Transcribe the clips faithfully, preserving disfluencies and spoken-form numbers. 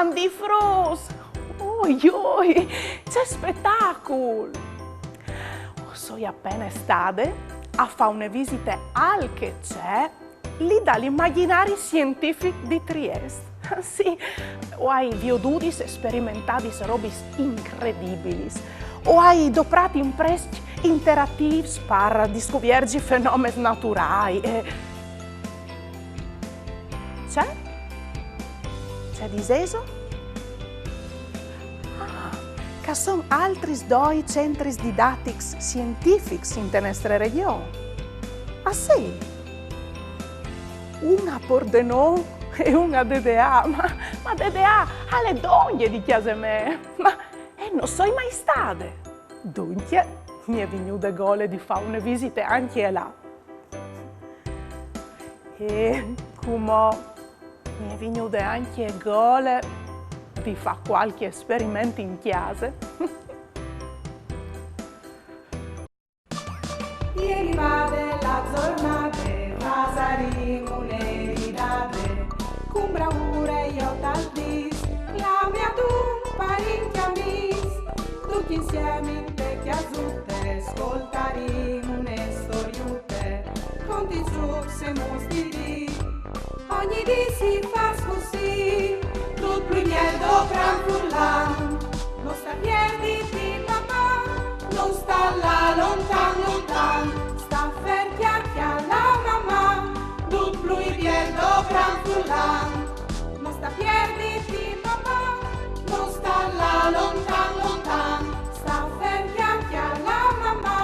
Mandi fruts! Ui, ui, ce spetacul! O soi apene stade a fâ une visite al CECEE, li dal imagjinari sientific di Triest. Sì, o ai viodudis e sperimentadis robis incredibilis. O ai doprât imprescj interatîfs par discuvierzi fenomens naturâi e... Ce? Ce disêso? Ah, che a son altris doi centris didatics sientifics inte nestre regjon. Ah, sì? Un a Pordenon e un a Dedea. Ma, ma Dedea al è dongje di cjase mê. Ma, eh, no soi mai stade. Duncje, mi è vignude gole di fâ une visite ancje là. E cumò mi è vignude ancje gole di fâ cualchi esperiment in cjase. E rivade la zornade, fasarìn une ridade, cun braure jo tal dîs, clame adun parint e amîs, ducj insiemi inte cjasute, scoltarìn une storiute, conti, zûcs e mustiris. Ogni dì si fâs cussì, dut plui biel dopran furlan. No sta pierditi, mamà, no sta lâ lontan, lontan. Sta fer, cjale, cjale, mamà, dut plui biel dopran furlan. No sta pierditi, mamà, no sta lâ lontan, lontan. Sta fer, cjale, cjale, mamà,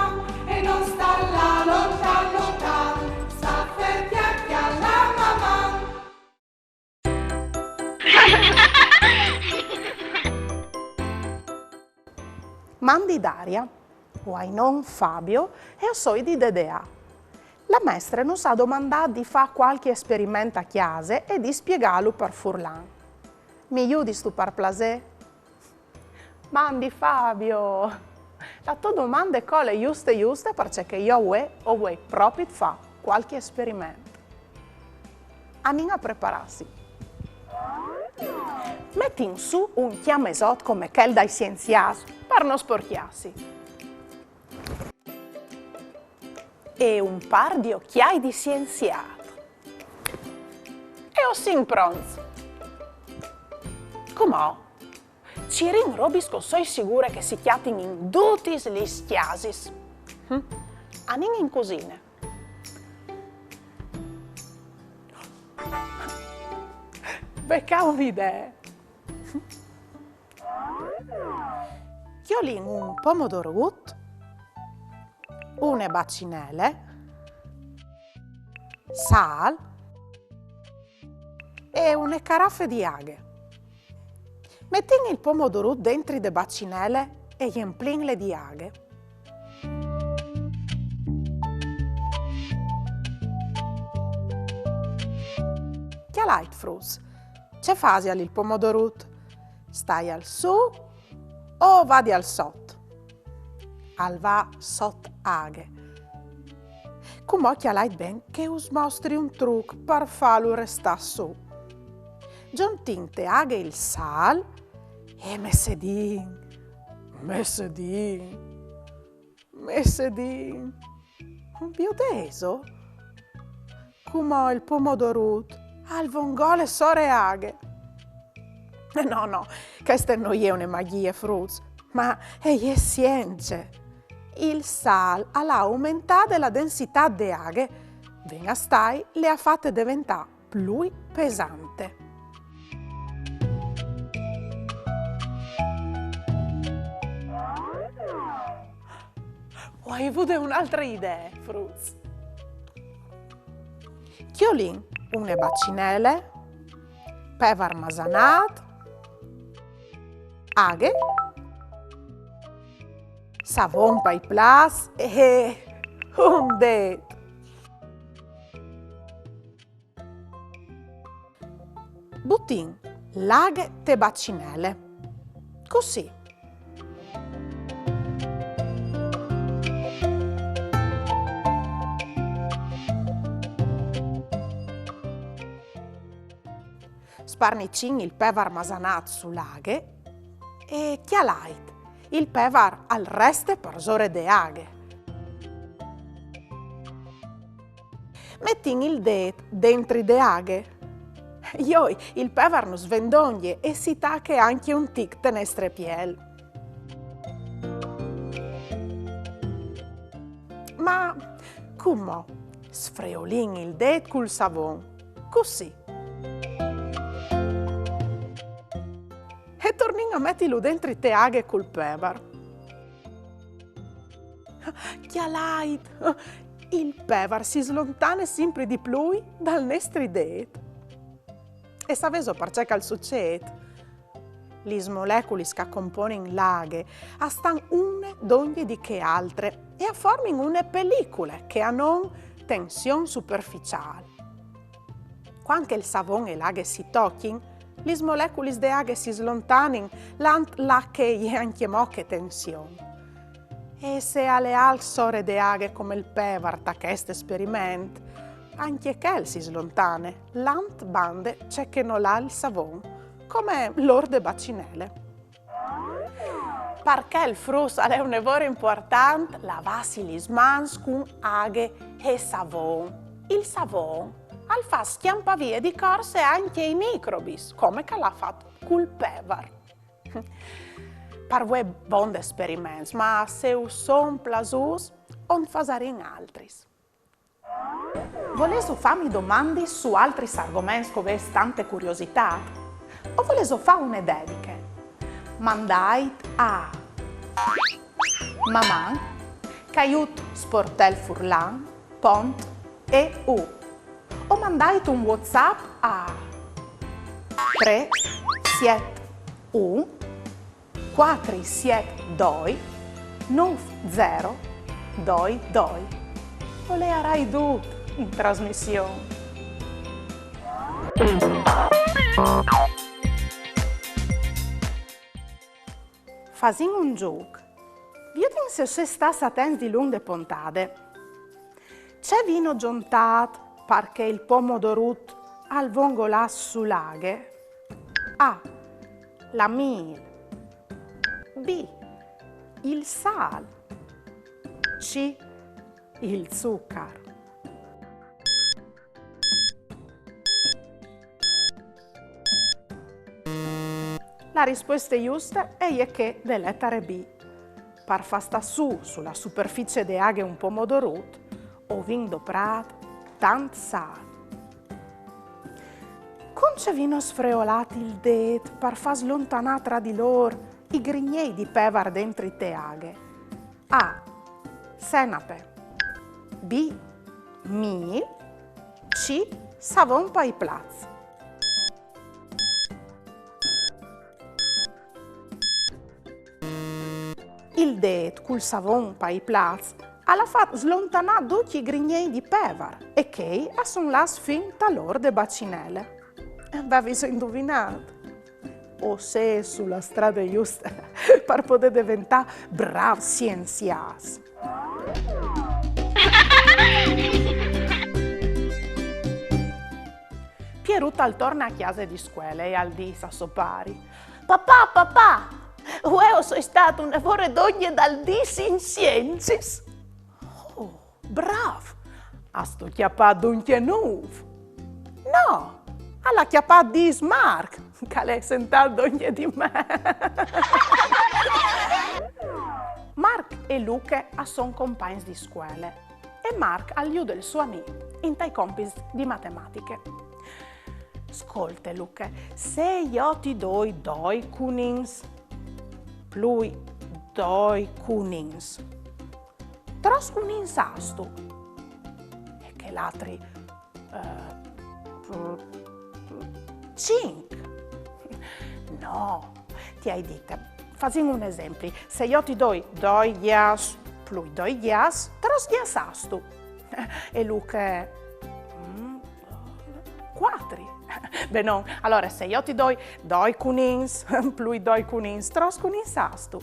e no sta lâ lontan, lontan. Sta fer, cjale, cjale, mamà. Mandi Daria, o ai non Fabio e o soi di Dedea. La mestre nus à domandât di fâ cualchi esperiment a cjase e di spiegâlu par furlan. Mi judistu par plasê? Mandi Fabio! La tô domande e cole juste juste, parcè che jo vuê o vuei propit fâ cualchi esperiment. Anìn a preparâsi. Metìn sù un cjamesot come chel dai sienziâts, par no sporcjâsi. E un pâr di ocjâi di sienziât. E o sin pronts. Cumò cirìn robis che o soi sigure che si cjatin in dutis lis cjasis. Hm? Anìn in cusine. Ve ca une idee. Cjolìn un pomodorut, une bacinele, sâl e une carafe di aghe. Metìn il pomodorut dentri de bacinele e jemplìnle di aghe. Cjalait fruts, ce fasial il pomodorut? Staial sù o vadial sot? Al va sot aghe. Cumò cjalait ben che us mostri un truc par fâlu restâ sù. Zontìn te aghe il sâl e messedìn, messedìn, messedìn. Viodêso? Cumò il pomodorut al vongole sore aghe. Eh, no, no, cheste no je une magjie, fruts, ma e je sience. Il sâl al à aumentade la densitât de aghe, ven a stâi le à fate deventâ plui pesante. O ai vude une altre idee, fruts. Cjolìn une bacinele, pevar masanât, aghe, savon pai plats e un dêt. Butìn la aghe te bacinele. Cussì. Parnicìn il pevar masanât su la aghe e cjalait, il pevar al reste parsore de aghe. Metìn il dêt dentri de aghe. Joi, il pevar nus ven dongje e si tache ancje un tic te nestre piel. Ma cumò sfreolìn il dêt cul savon, cussì. E tornìn a metilu dentri te aghe cul pevar. Cjalait! Il pevar si slontane simpri di plui dal nestri dêt. E savêso parcè che al sucêt? Lis moleculis che a componin la aghe a stan une dongje di chê altre e a formin une pelicule che a àn tension superficiâl. Cuant che il savon e la aghe si tocjin, lis moleculis de aghe si slontanin, lant là che e je ancjemò chê tension. E se al è alc sore de aghe come il pevar ta chest esperiment, ancje chel si slontane, lant bande ce che nol à il savon, come l'ôr de bacinele. Par chel, fruts, al è une vore impuartant lavâsi lis mans cun aghe e savon. Il savon al fâs scjampâ vie di corse ancje i microbis, come che al à fat cul pevar. Par vuê bon di esperiments, ma se us son plasûts, o 'nt fasarìn altris. Volêso fâmi domandis su altris argoments che o vês tante curiositât? O volêso fâ une dediche? Mandait a maman caiut sportelfurlan pont eu o mandait un WhatsApp a trê siet un cuatri siet doi nûf zero doi doi. O leiarai dut in trasmission. Fasìn un zûc. Viodìn se o sês stâts atents dilunc de pontade. Ce vino zontât par che il pomodorut al vongo lât su la aghe? A. La mîl. B. Il sâl. C. Il zucar. La rispueste juste e je chê de letare B. Par fâ stâ sù su la superficie de aghe un pomodorut, o vin doprât tant sâl. Cun ce vino sfreolât il dêt par fâ slontanâ tra di lôr i grignei di pevar dentri te aghe? A. Senape. B. Mîl. C. Savon pai plats. Il dêt cul savon pai plats al à fat slontanâ ducj i grignei di pevar e chei a son lâts fin tal ôr de bacinele. Vêso induvinât? O sês su la strade juste par podê deventâ brâfs sienziâts. Pierut al torne a cjase di scuele e al dîs a so pari: «Papà, papà, vuê o soi stât une vore dongje dal dîs in sienziis.» «Oh, brâf! Âstu cjapât duncje nûf?» «No, al à cjapât dîs Marc, che al è sentât dongje di me.» Marc e Luche a son compagns di scuele e Marc al jude il so amì intai compits di matematiche. «Scolte, Luche, se jo ti doi doi cunins plui doi cunins, trôs cunins âstu?» E chel altri: «Eh, cinc.» «No, ti ai dit, fasìn un esempli. Se jo ti doi doi gjats plui doi gjats, trôs gjats âstu?» E Luche: «Mm, cuatri.» «Benon, alore se jo ti doi doi cunins plui doi cunins, trôs cunins âstu?»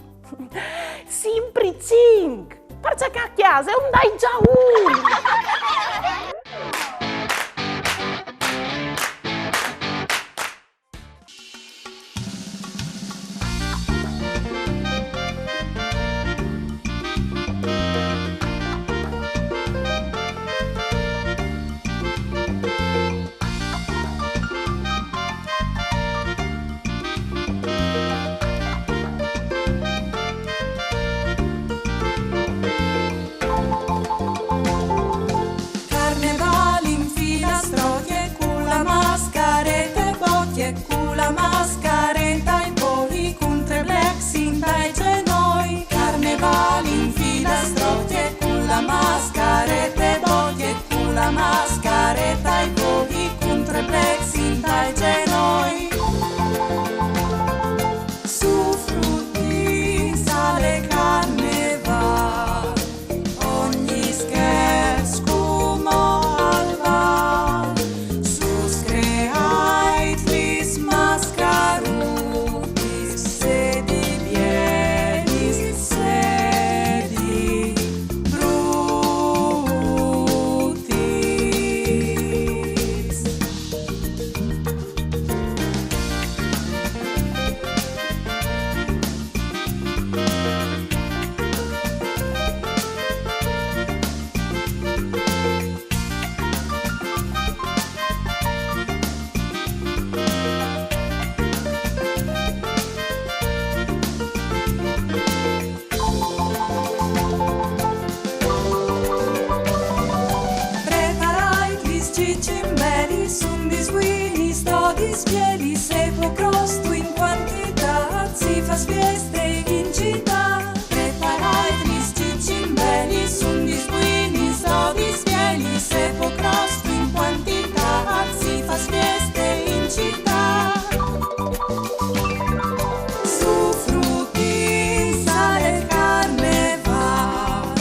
«Simpri cinc, parcè che a cjase un ai za un.» Mascarete, doje cu la mascareta, i voghi cuntre plecs intai genoi. Su frutis al è carneval, ogni scherç cumò al val. Sus creait lis mascarutis, sedi bielis, sedi brutis. Preparait lis cicimbelis, undis buinis, dodis bielis, e po crostu in quantitat, si fas fieste in citat. Preparait lis cicimbelis, undis buinis, dodis bielis, e po crostu in quantitat, si fas fieste in citat. Su frutis al è carneval,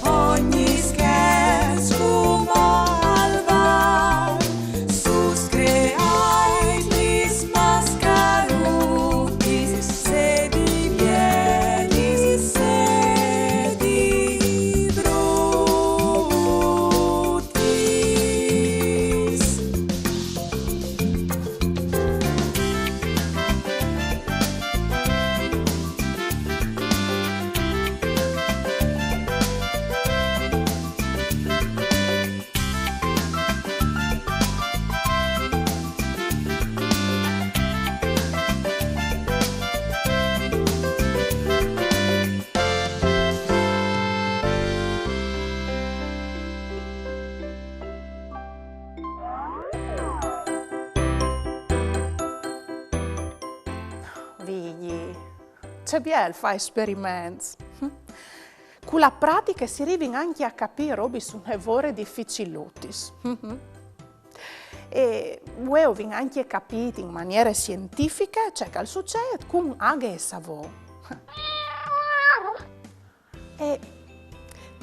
ogni scherç cumò al val. Sus creait lis mascarutis, sedi bielis, sedi brutis. Vigji, ce biel fâ esperiments. Cu la pratiche si rivin ancje a capî robis une vore dificilutis. E vuê o vin ancje capît in maniere sientifiche ce che al sucêt cun aghe e savon. E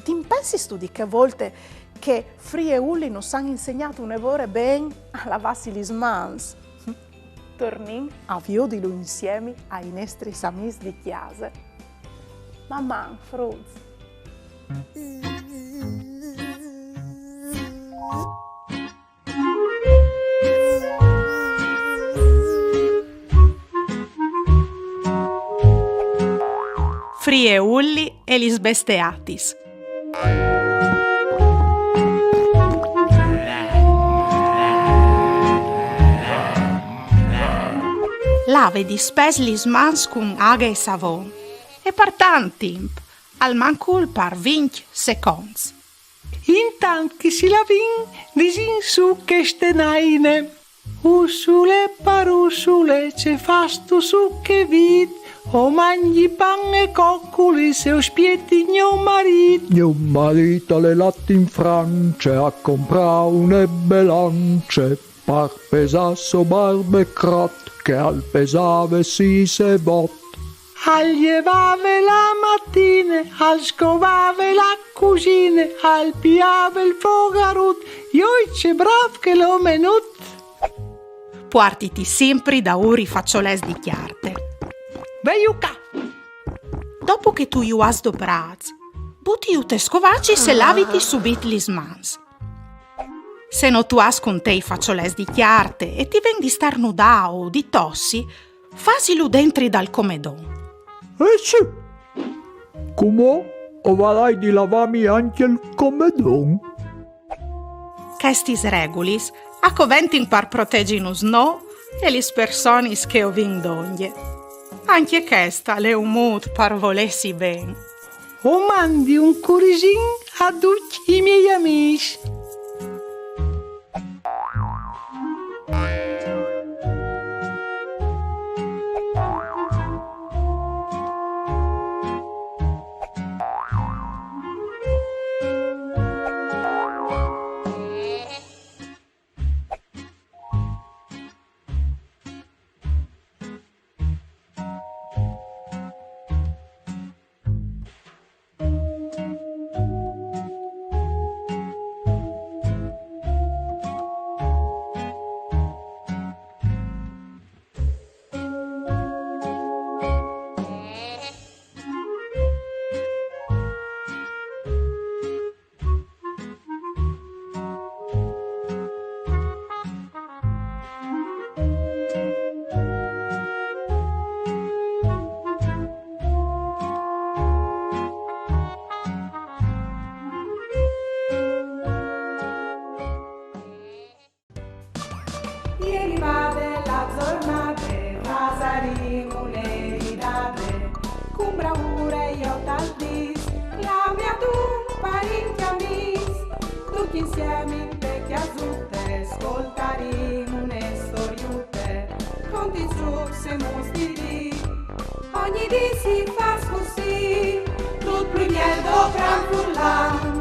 ti impensistu di chê volte che Fri e Uli nus àn insegnât une vore ben a lavâsi lis mans? Tornìn a viodilu insiemi ai nestris amîs di cjase. Maman, fruts! Fri e Uli e lis besteatis. Lave dispès lis mans cun aghe e savon, e par tant timp, almancul par vincj seconts. Intant che si lavìn, disìn sù cheste naine. Ursule, parussule, ce fâstu sù chê vît? O mangji pan e coculis e o spieti gno marît. Gno marît al è lât in France a comprâ une belance. Par pesâ so barbe crot, che al pesave sîs e vot. Al jevave la matine, al scovave la cusine, al piave il fogarut, joi ce brâf chel omenut! Puartiti simpri daûr i façolets di cjarte. Vei ca! Dopo che tu ju âs doprâts, butiju tes scovacis e laviti subit lis mans. Se no tu âs cun te i façolets di cjarte e ti ven di starnudâ o di tossi, fasilu dentri dal comedon. Eh sì! Cumò o varai di lavâmi ancje il comedon. Chestis regulis a coventin par protezinus nô e lis personis che o vin dongje. Ancje chest al è un mût par volêsi ben. O mandi un curisin a ducj i miei amîs. Insieme in te chiasute scoltaremo une storiute, conti trucs e mostri. Ogni dì si fa così, tut primier do pran furlan.